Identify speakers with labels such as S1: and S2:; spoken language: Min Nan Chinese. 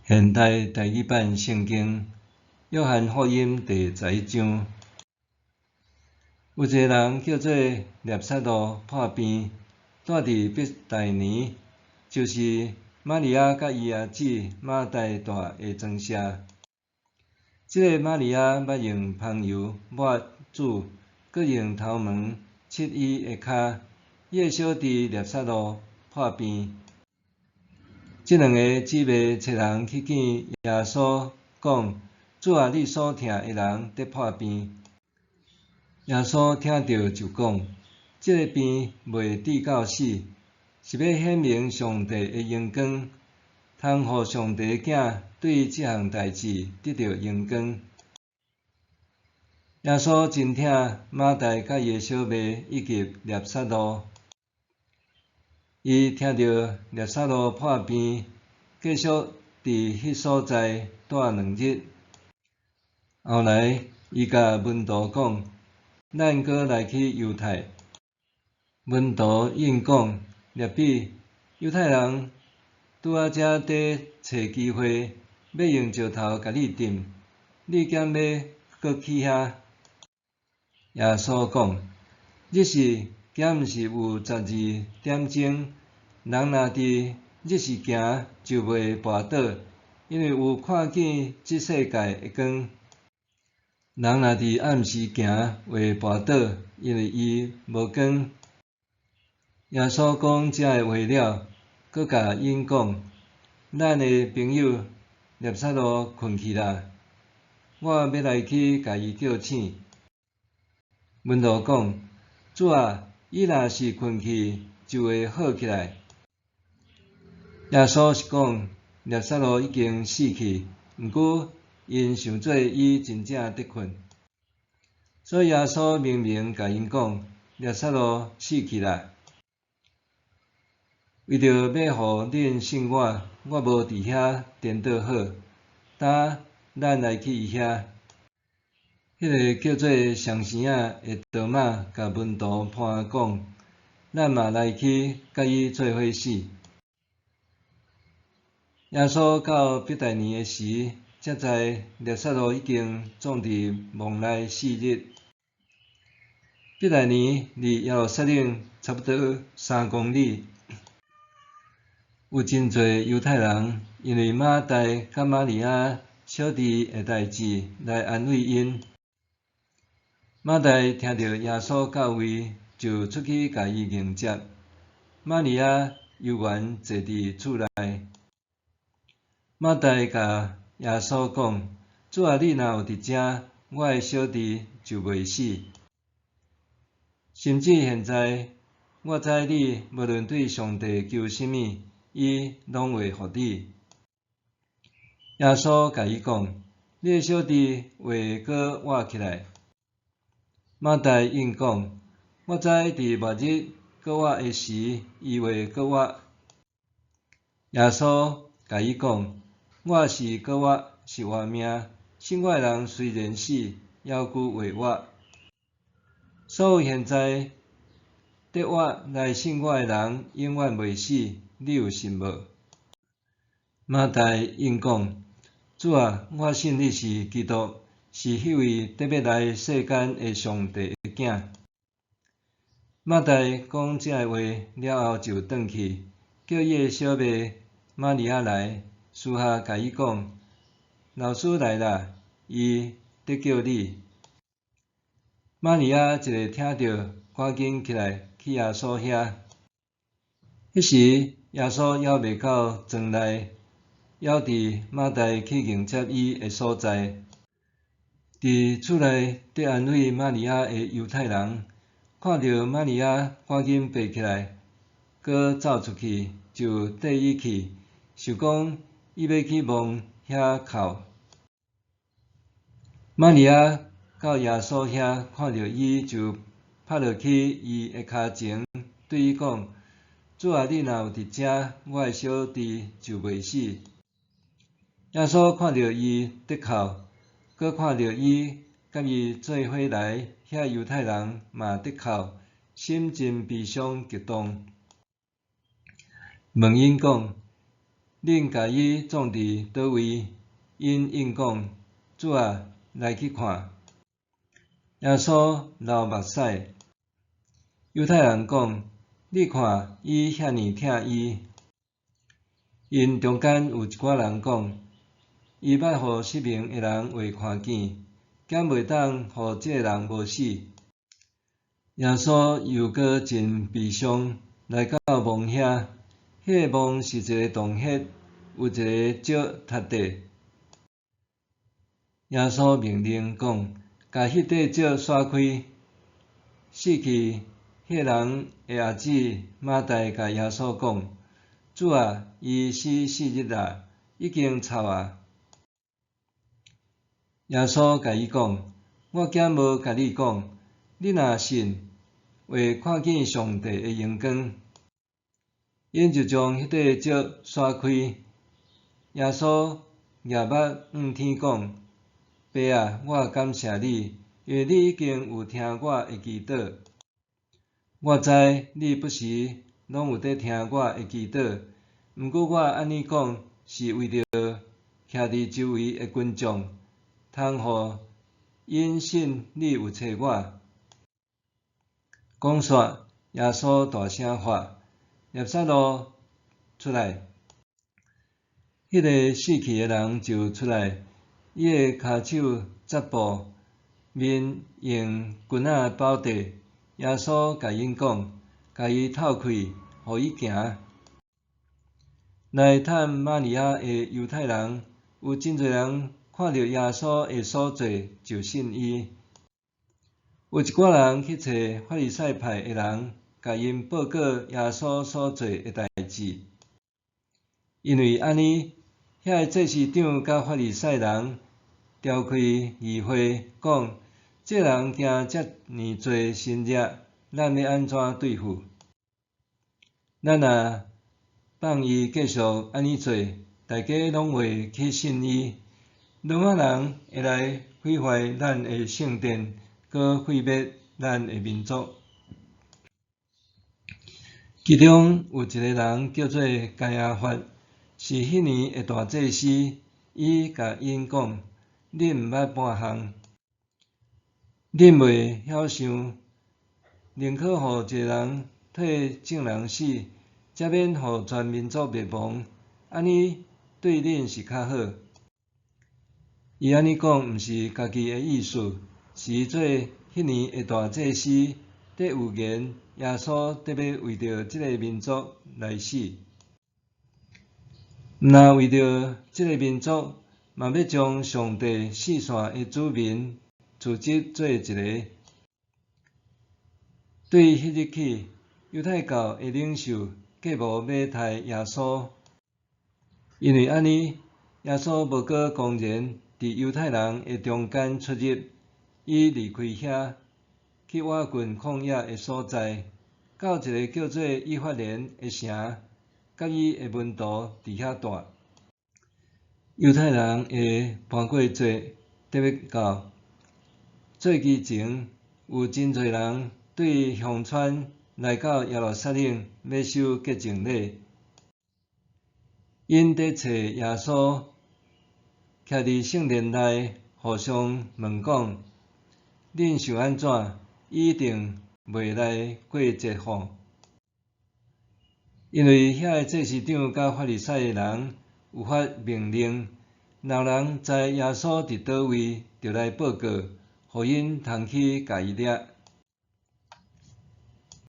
S1: 現代台語版聖經，約翰福音第十一章。有一个人叫做拿撒路破病，蹛佇伯大尼，就是瑪利亞佮伊阿姊馬大蹛的莊舍。這个瑪利亞捌用芳油抹主，閣用頭毛拭伊的跤。伊的小弟拿撒路破病。這兩个姊妹差人去見耶穌，講：主啊，你所疼的人得破病。耶穌聽著就講：這个病袂致到死，是欲顯明上帝的榮光，通予上帝的囝對這項代誌得著榮光。耶穌真疼馬大佮伊的小妹以及拿撒路。伊聽著拿撒路破病，繼續佇彼所在蹛兩日。後來，伊共門徒講：咱閣來去猶太。門徒應講：辣彼，猶太人拄仔才佇揣機會，欲用石頭共你擲，你敢欲閣去遐？耶穌講：日時敢毋是有十二點鐘？人若佇日時行，就袂跋倒，因為有看見這世界的光。人若佇暗時行，會跋倒，因為伊無光。耶穌講這个話了，閣共𪜶講：咱的朋友拿撒路睏去啦，我欲來去共伊叫醒。門徒講：主啊，伊若是睏去，就會好起來。耶穌是講拿撒路已經死去，毋過𪜶想做伊真正佇睏，所以耶穌明明共𪜶講，拿撒路死去啦。為著欲予恁信我，我無佇遐顛倒好，今咱來去伊遐。彼个叫做雙生仔的多馬共門徒伴講：咱嘛來去佮伊做伙死。耶穌到伯大尼的時，才知拿撒路已經葬佇墓內四日。伯大尼離耶路撒冷差不多3公里。有真濟猶太人因為馬大佮瑪利亞小弟的代誌來安慰𪜶。馬大聽著耶穌到位，就出去共伊迎接。瑪利亞猶原坐佇厝內。馬大共耶穌講：主啊，你若有佇遮，我的小弟就袂死。甚至現在，我知你無論對上帝求啥物，伊攏會予你。耶穌共伊講：你的小弟會閣活起來。馬大應講：我知佇末日閣活的時，伊會閣活。耶穌共伊講：我是閣活，是活命，信我的人雖然死，猶閣會活。所有現在得活來信我的人，永遠袂死。你有信無？馬大應講：主啊，我信你是基督，是彼位得欲來世間的上帝的囝。馬大講這个話了後，就轉去，叫伊的小妹瑪利亞來，私下共伊講：老師來啦，伊佇叫你。瑪利亞一下聽著，趕緊起來去耶穌遐。彼時，耶穌猶未到莊內，猶佇馬大去迎接伊的所在。佇厝內佇安慰瑪利亞的猶太人，看著瑪利亞趕緊爬起來，閣走出去，就綴伊去，想講伊欲去墓遐哭。瑪利亞到耶穌遐，看著伊就拍落去伊的跤前，對伊講：主啊，你若有佇遮，我的小弟就袂死。耶穌看著伊佇哭，閣看著伊佮伊做伙來遐猶太人嘛佇哭，心真悲傷激動，問𪜶講：恁共伊葬佇佗位？𪜶應講：主啊，來去看。耶穌流目屎。猶太人講：你看伊遐爾疼伊。𪜶中間有一寡人講：伊捌予失明的人會看見，敢袂當予這个人無死？耶穌猶閣真悲傷，來到墓遐，彼个墓是一个洞穴，有一个石塌地。耶穌命令講：共彼塊石徙開。死去彼人的阿姊馬大共耶穌講：主啊，伊死四日矣，已經臭矣。耶穌共伊講：我敢無共你講，你若信，會看見上帝的榮光。𪜶就將彼塊石徙開。耶穌舉目向天講：爸啊，我感謝你，因為你已經有聽我的祈禱。我知你不時攏有佇聽我的祈禱，毋過我按呢講，是為著徛佇周圍的群眾，通予𪜶信你有差我。講煞，耶穌大聲喊：拉撒路出來！彼个死去的人就出來，伊的跤手紮布，面用巾仔包著。耶穌共𪜶講：共伊透開，予伊行。來探瑪利亞的猶太人，有真濟人看著耶穌的所做，就信伊。有一寡人去揣法利賽派的人，共𪜶報告耶穌所做的代誌。因為按呢，遐个祭司長佮法利賽人召開議會，講：這人行遮爾濟神跡，咱欲按怎對付？咱若放伊繼續按呢做，大家攏會去信伊。羅馬人會來毀壞咱的聖殿，閣毀滅咱的民族。其中有一个人叫做該亞法，是彼年的大祭司。伊共𪜶講：恁毋捌半項，恁袂曉想，寧可予一个人替眾人死，才免予全民族滅亡，按呢對恁是較好。伊按呢講，毋是家己的意思，是伊做彼年的大祭司，佇預言耶穌得欲為著這个民族來死。毋但為著這个民族，嘛欲將上帝四散的子民聚集做一个。對彼日起，猶太教的領袖計謀欲刣耶穌，因為按呢，耶穌無閣公然佇猶太人的中間出入，伊離開遐，去倚近曠野的所在，到一个叫做以法蓮的城，佮伊的門徒佇遐蹛。猶太人的盤過節得欲到，節期前有真濟人對鄉村來到耶路撒冷，欲守潔淨禮。𪜶佇揣耶穌，徛佇聖殿內，互相問講：恁想按怎？伊一定袂來過節吼？因為遐个祭司長佮法利賽人有發命令，若人知耶穌佇佗位，就來報告，予𪜶通去共伊掠。